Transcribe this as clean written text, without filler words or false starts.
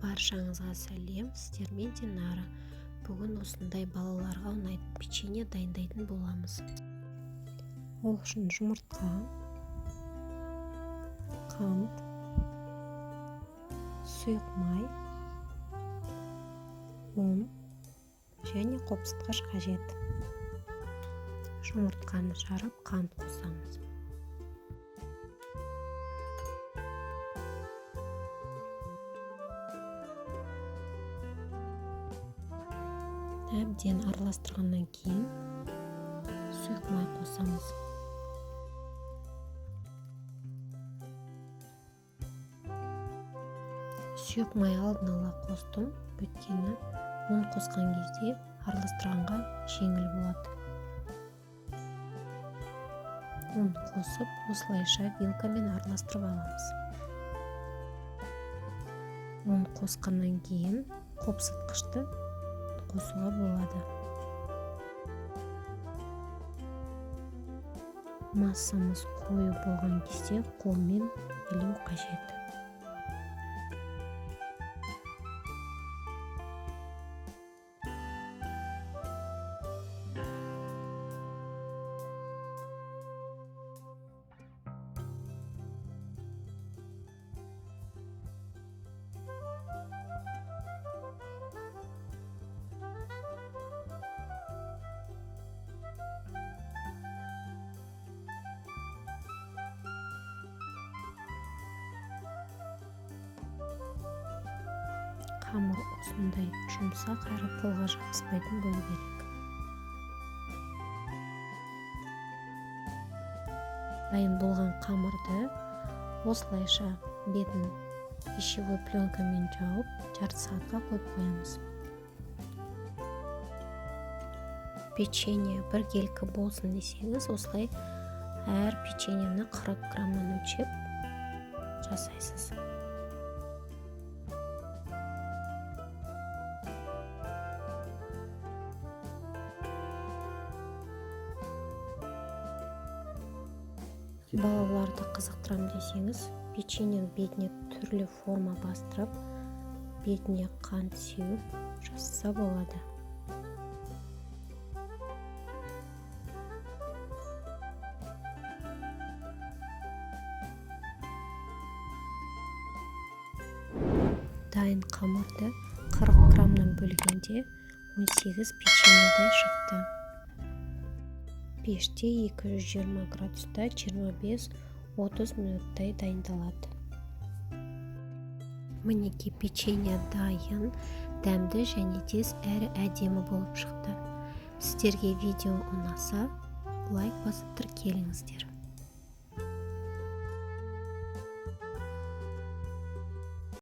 Баршаңызға сәлем, сіздермен Динара. Бүгін осындай балаларға ұнайтын печенье дайындайтын боламыз. Ол үшін жұмыртқа, қант, сұйық май, ұн және қопсытқыш қажет. Жұмыртқаны жарып, қант қосамыз. Әбден араластырғаннан кейін сұйық май қосамыз. Сұйық май алдын ала қостым, өйткені ұн қосқан кезде араластырғанға жеңіл болады. Ұн қосып, осылайша вилкамен араластырып аламыз. Ұн қосқаннан кейін қопсытқышты қосуға болады. Массамыз қою болған кезде қолмен илеу қажет. Қамыр осындай жұмсақ әрі қолға жабыспайтын болу керек. Дайын болған қамырды осылайша бетін пищевой пленкамен жауып, жарты сағатқа қойып қоямыз. Печенье біркелкі болсын десеңіз, осылай әр печеньені 40 граммнан өлшеп жасайсыз. Балаларды қызықтырам десеңіз, печеньенің бетіне түрлі форма бастырып, бетіне қант сеуіп жасаса болады. Дайын қамырды 40 граммнан бөлгенде 18 печеньедей шықты. Пеште 220 градуста 25-30 минуттай дайындалады. Мінекей, печенье дайын, дәмді және тез әрі әдемі болып шықты. Сіздерге видео ұнаса, лайк басып тіркеліңіздер.